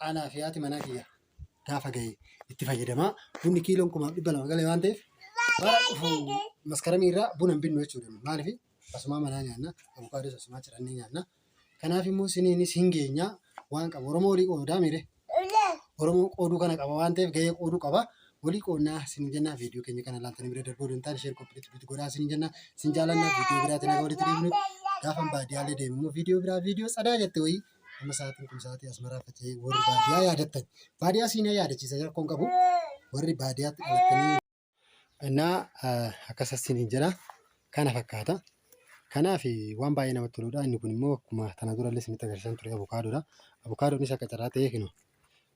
Anaa fi haati manaa kiyya gaafa gahe itti fayyadamaa. Bunni kiiloon 2,200 gale waan ta'eef bara dhufu maskaramii irraa buna hin binnu jechuudha. Maaliif asumaa manaa nyaanna, avokaadoos asumaa cirannee nyaanna. Kanaaf immoo siniinis hin geenya waan qabu. Oromoo walii qoodaa miire. Oromoo qooduu kana qaba waan ta'eef gahee qooduu qaba. Walii qoodnaa sin jenna viidiyoo keenya kana ilaaltanii bira darbuu hin taane sheer koppilitti bitu godhaa sin jenna. Sin jaalannaa viidiyoo biraatiin haga walitti deebinutti gaafa baadiyaalee deemu immoo viidiyoo biraa viidiyoo tsadaa jette wayii amma sa'aatiin kun sa'aatii asmaraa faca'ee warri baadiyaa yaadattan. Baadiyaa siinaa yaadachiisa rakkoon qabu warri baadiyaatti dhalattanii. Innaa akkas isiniin jedha. Kana fakkaata. Kanaaf waan baay'ee namatti toludha. Inni kun immoo akkuma tana durallee isinitti agarsiisan ture avokaadoodha. Avokaadoonis akka carraa ta'ee kinu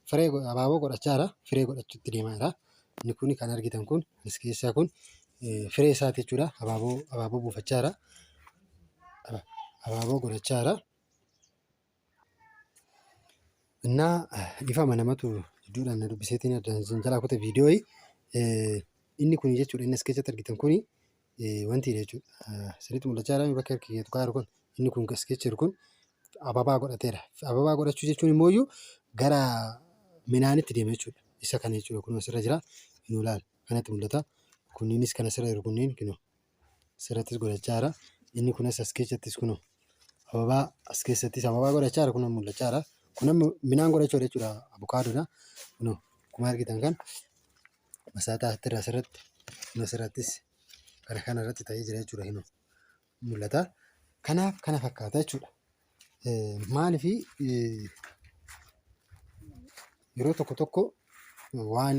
firee abaaboo godhachaa jira. Firee godhachuutti deemaa jira. Inni kun kan argitan kun as keessaa kun firee isaati jechuudha. Abaaboo abaaboo buufachaa jira. Abaaboo godhachaa jira. Innaa dhifama namatu jidduudhaan na dubbiseetiin addaan isin jalaa kute viidiyooyi. Inni kun jechuudha inni as keessatti argitan kuni wanti jechuudha. Sirriitti mul'achaa jira bakka harki kiyya tuqaa jiru kun inni kun as keessa jiru kun ababaa godhateera. Ababaa godhachuu jechuun immoo iyyuu gara minaanitti deema jechuudha. Isa kana jechuudha kun asirra jira. Inni ilaala kanatti mul'ata. Kunniinis kan asirra jiru kunniin kunoo. Asirrattis godhachaa jira. Inni kunis as keessattis kunoo ababaa as keessattis ababaa godhachaa jira kunoo mul'achaa jira. Kun amma midhaan godhachuudha jechuudha abukaadoodha. Kunoo akkuma argitan kan masaataa asirra asirratti kun asirrattis kana kana irratti ta'ee jira jechuudha kunoo mul'ata. Kanaaf kana fakkaata jechuudha. Maaliif yeroo tokko tokko waan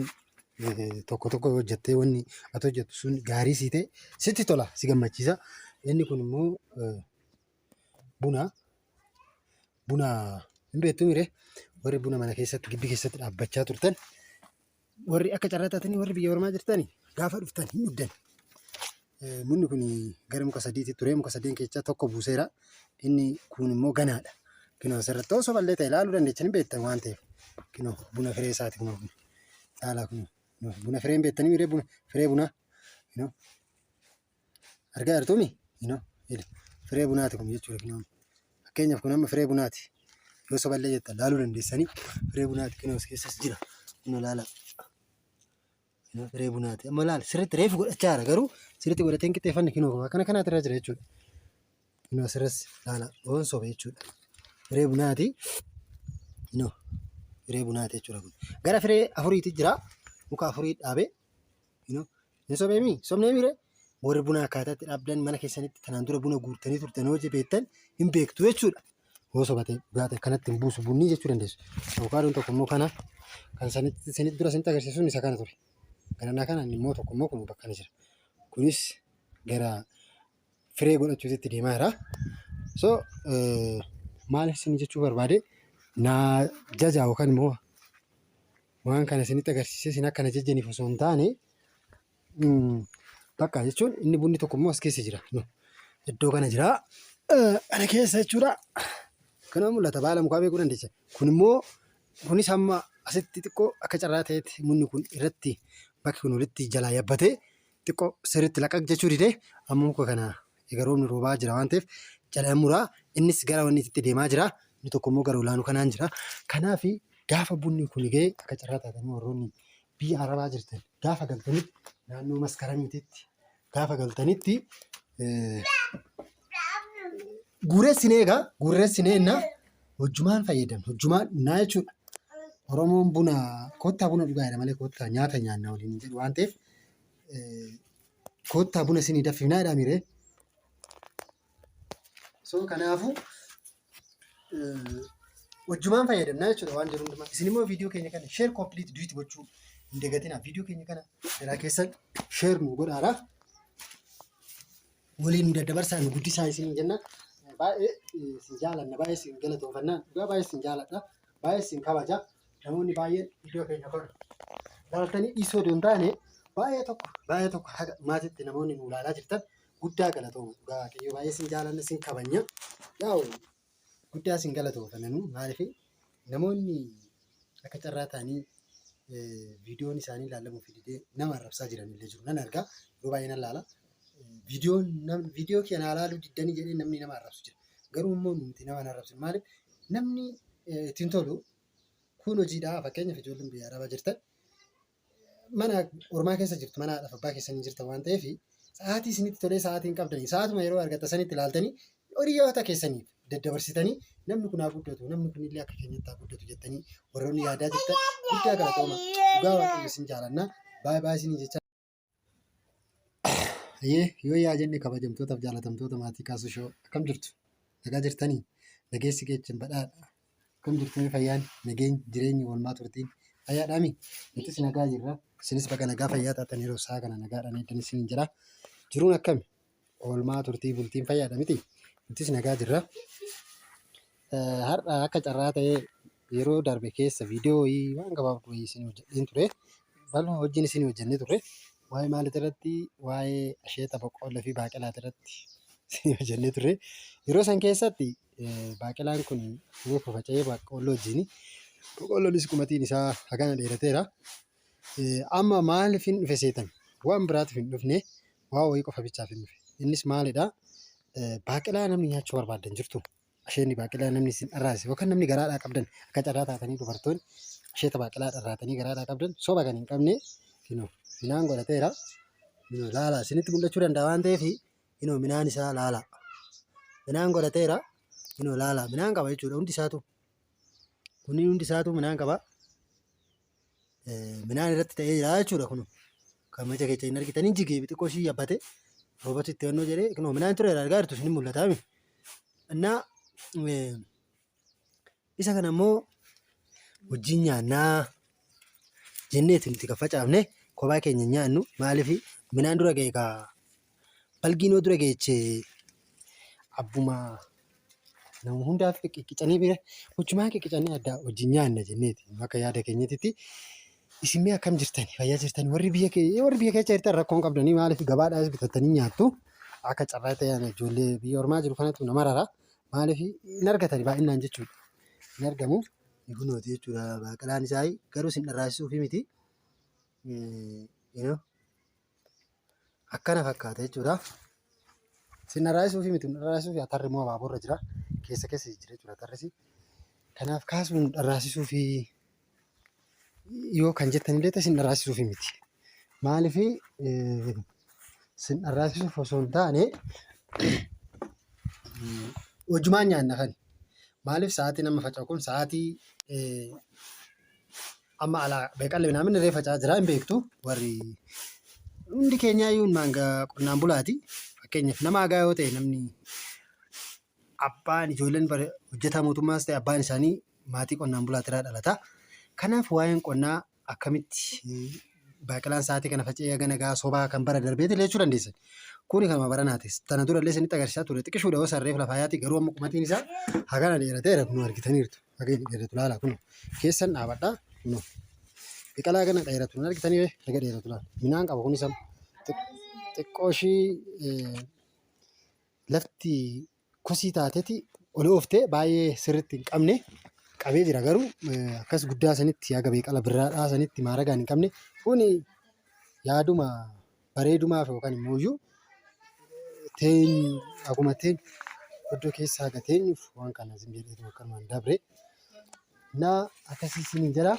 tokko tokko yoo hojjettee wanni ati hojjettu sun gaarii sii ta'e sitti tola si gammachiisa. Inni kun immoo buna. Buna hin beektuu miree warri buna mana keessatti gibbii keessatti dhaabbachaa turtan warri akka carraa taatanii warri biyya ormaa jirtani gaafa dhuftan hin dhugdan. Bunni kun gara muka sadiitti ture muka sadeen keessaa tokko buuseera. Inni kun immoo ganaadha. Kinoo asirratti osoo bal'ee ta'e ilaaluu dandeechanii beektan waan ta'eef. Kinoo buna firee isaati kunoo kun. Ilaalaa kunoo. Buna firee hin beektanii miree buna firee bunaa. Kinoo. Argaa jirtuumi? Kinoo. Firee bunaati kun jechuudha kinoo. Fakkeenyaaf kun amma firee bunaati. Yoo soballee jettan laaluu dandeessanii firee bunaati kinoo as keessas jira. Kinoo laalaa. Kinoo firee bunaati. Amma laal sirriitti reefu godhachaa jira garuu sirriitti godhatee hin qixxeeffanne kinoo akkana kanaati irra jira jechuudha. Kinoo asirras laala oon sobe jechuudha. Firee bunaati. Kinoo firee bunaati jechuudha kun. Gara firee afuriiti jira. Muka afurii dhaabee. Kinoo hin sobeemii sobnee miire warri buna akkaataa itti dhaabdan mana keessanitti tanaan dura buna guurtanii turtan hojii beektan hin beektu jechuudha. Yoo sobate dhugaa ta'e kanatti hin buusu bunni jechuu dandeessu. Avokaadoon tokko immoo kana kan sanitti sanitti dura sanitti agarsiisuun isa kana ture. Garanaa kana inni immoo tokko immoo kun bakka kana jira. Kunis gara firee godhachuutitti deemaa jira. So maal isin jechuu barbaade naa jaja yookaan immoo waan kana isinitti agarsiisee isin akka na jajjaniif osoo hin taane bakka jechuun inni bunni tokko immoo as keessa jira. Iddoo kana jira. Kana keessa jechuudha. Kana mul'ata baala mukaa beekuu dandeessa. Kun immoo kunis hamma asitti xiqqoo akka carraa ta'etti bunni kun irratti bakki kun walitti jalaa yabbatee xiqqoo sirriitti laqaq jechuu didee amma muka kana egaa roobni roobaa jira waan ta'eef jala muraa innis gara wanni itti deemaa jira. Inni tokko immoo gara olaanuu kanaan jira. Kanaaf gaafa bunni kun ga'e akka carraa taatanii warroonni biyya arabaa jirtan gaafa galtanitti naannoo maskaramiititti gaafa galtanitti guuressinee egaa guuressinee innaa hojjumaan fayyadamna hojjumaan dhugnaa jechuudha. Oromoon buna kottaa buna dhugaa jedha malee kottaa nyaata nyaanna waliin hin jedhu waan ta'eef kottaa buna isinii danfifnaa jedhaa miiree. So kanaafuu wajjumaan fayyadamnaa jechuudha waan jiru hundumaa. Isin immoo viidiyoo keenya kana share complete duet gochuu hin dagatinaa. Viidiyoo keenya kana garaa keessan share nu godhaadha. Waliin nu daddabarsaa nu guddisaa isin jenna. Baay'ee isin jaalanna baay'ee isin galatoomfanna dhugaa baay'ee isin jaaladha baay'ee isin kabaja. Namoonni baay'een viidiyoo keenya kana laaltanii dhiisuu odoo hin taane baay'ee tokko haga maatiitti namoonni nu ilaalaa jirtan guddaa galatooma dhugaa waaqayyoo baay'ee sin jaalanna sin kabanya yaa'u guddaa sin galatoomfanna nu maaliif namoonni akka carraa ta'anii viidiyoon isaanii ilaalamuu fi didee nama arrabsaa jiran illee jiru nan argaa yeroo baay'ee nan laala viidiyoon viidiyoo kee naa laaluu diddanii jedhee namni nama arrabsu jira garuu immoo nuti nama hin arrabsinu maaliif namni ittiin tolu. Kun hojiidha. Fakkeenyaaf ijoolleen biyya Arabaa jirtan mana ormaa keessa jirtu mana haadhaaf abbaa keessanii jirtan waan ta'eef sa'aatii isinitti tolee sa'aatii hin qabdanii sa'aatuma yeroo argatta sanitti ilaaltanii hiriyoota keessaniif daddabarsitanii namni kun haa guddatu namni kun illee akka keenyatti haa guddatu jettanii warroonni yaadaa jirtan guddaa galatooma. Dhugaa Waaqayyo isin jaalanna. Baay'ee baay'ee isinii jecha. Hayyee yoo yaa jenne kabajamtootaaf jaalatamtoota maatii Kaasuu Shoo akkam jirtu? Nagaa jirtanii? Nageessi keechan badhaadha. Akkam jirtu mee fayyaan nageenyi jireenyi oolmaa turtiin fayyaadhaami? Nutis nagaa jirra. Isinis baga nagaa fayyaa taatan yeroo isaa kana nagaadhaan eegdan isiniin jedha. Jiruun akkami? Oolmaa turtii bultiin fayyaadha miti? Nutis nagaa jirra. Har'a akka carraa ta'ee yeroo darbe keessa viidiyoo wayii waan gabaabduu wayii isin hojjedheen ture. Bal'uma wajjin isin hojjennee turre. Waa'ee maaliiti irratti? Waa'ee asheeta boqqoolloo fi baaqelaati irratti isin hojjennee turre. Yeroo san keessatti baaqelaan kun reefu faca'ee boqqoolloo wajjin. Boqqolloonis qumatiin isaa hagana dheerateera. Amma maaliif hin dhufe seetan? Waan biraatiif hin dhufne, waan wayii qofa bichaaf hin dhufe. Innis maalidha? Baaqelaa namni nyaachuu barbaaddan jirtu. Asheenni baaqelaa namni isin dharraase yookaan namni garaadhaa qabdan akka carraa taatanii dubartoonni asheeta baaqelaa dharraatanii garaadhaa qabdan soba kan hin qabne kinoo minaan godhateera. Kinoo laala isinitti mul'achuu danda'a waan ta'eef kinoo minaan isaa laala. Minaan godhateera. Kinoo laala minaan qaba jechuudha hundi isaatu. Kunniin hundi isaatu minaan qaba. Minaan irratti ta'ee jira jechuudha kun. Kan macha keessa hin argitan hin jigee xiqqoo ishii yabbate roobatu itti fannoo jedhee kunoo minaan tureera argaa jirtu isin mul'ata mi. Innaa isa kana immoo wajjin nyaannaa jenneeti nuti kan facaafne kophaa keenya hin nyaannu maaliif minaan dura ga'e kaa balgiin yoo dura geeche abbuma nama hundaaf qiqqicanii bira hojjumaa qiqqicanii addaa wajjin nyaanna jenneeti akka yaada keenyatitti. Isin mee akkam jirtani? Fayyaa jirtani? Warri biyya kee warri biyya keessa jirtan rakkoon qabdanii maaliif gabaadhaas bitattanii nyaattu? Akka carraa ta'e ijoollee biyya ormaa jiru kanatu nama rara. Maaliif hin argatani baay'inaan jechuudha. Hin argamu. Kunooti jechuudha baaqelaan isaa garuu isin dharraasisuufi miti. Akkana fakkaata jechuudha. Isin dharraasisuufi miti dharraasisuufi atarri immoo abaaboorra jira. Keessa keessa jira jechuudha atarrisi. Kanaaf kaasuun dharraasisuufi yoo kan jettan illee ta'e isin dharraasisuufi miti. Maaliif isin dharraasisuuf osoo hin taane hojumaan nyaanna kan. Maaliif sa'aatiin amma faca'u kun sa'aatii amma alaa beeqalli minaamin irree faca'aa jira hin beektu warri hundi keenyaa iyyuu maanga qonnaan bulaati. Fakkeenyaaf nama hagaa yoo ta'e namni abbaan ijoolleen hojjetaa mootummaas ta'e abbaan isaanii maatii qonnaan bulaatiraa dhalata. Kanaaf waa'een qonnaa akkamitti baaqelaan sa'aatii kana faca'ee hagana gahaa sobaa kan bara darbeeti jechuu dandeessan. Kuni kanuma baranaatis. Tana dura illee isinitti agarsiisaa ture. Xiqishuudha yoo sarreef lafaa yaati garuu amma qumatiin isaa hagana dheerateera kun argitaniirtu. Haga inni dheeratu laala kun keessan dhaabadha kun biqilaa hagana dheeratu hin argitanii haga dheeratu laala. Minaan qaba kunis amma xiqqoo ishii lafti kosii taateti ol ooftee baay'ee sirriitti hin qabne qabee jira garuu akkas guddaa sanitti haga beeqala birraadhaa sanitti maaragaan hin qabne kuni yaaduma bareedumaaf yookaan immoo iyyuu teenyu akkuma teenyu iddoo keessa haga teenyuuf waan kana isin jedheetu akkanumaan dabre naa akkasii isiniin jedha.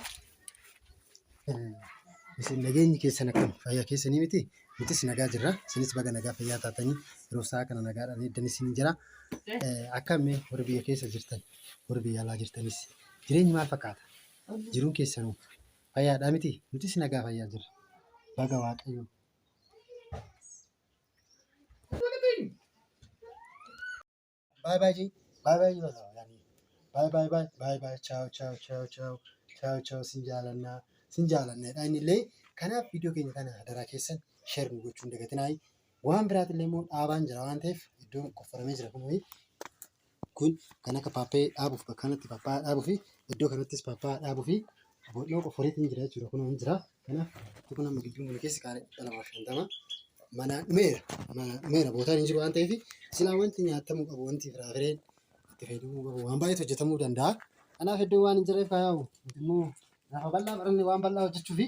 Isin nageenyi keessan akkam fayyaa keessanii miti nutis nagaa jirra isinis baga nagaa fayyaa taatanii yeroo sa'a kana nagaadhaan eegdan isin jira. Akkam mee warri biyya keessa jirtan warri biyya alaa jirtanis jireenyi maal fakkaata? Jiruun keessanuu fayyaadhaa miti nutis nagaa fayyaa jirra. Baga Waaqayyo Bye bye G. Bye bye yani. Bye bye bye bye bye ciao ciao ciao ciao ciao ciao sin jaalannaa sin jaalanna inni illee kanaaf viidiyoo keenya kana hadaraa keessan share nu gochuu hin dagatinaa. Waan biraatillee immoo dhaabaan jira waan ta'eef iddoon qofforamee jira kun kun kan akka paappee dhaabuuf bakka kanatti paappaa dhaabuu fi iddoo kanattis paappaa dhaabuu fi boodhoo qofforeetiin jira jechuudha kun hin jira. Kanaaf kun amma gidduun kun keessi kaaree 250 manaa dhumeera. Manaa dhumeera bootaan hin jiru waan ta'eef silaa wanti nyaatamuu qabu wanti firaafireen itti fayyadamuu qabu waan baay'eetu hojjetamuu danda'a. Kanaaf iddoo waan hin jirreef kaaya'u immoo lafa bal'aa baranne waan bal'aa hojjechuufi.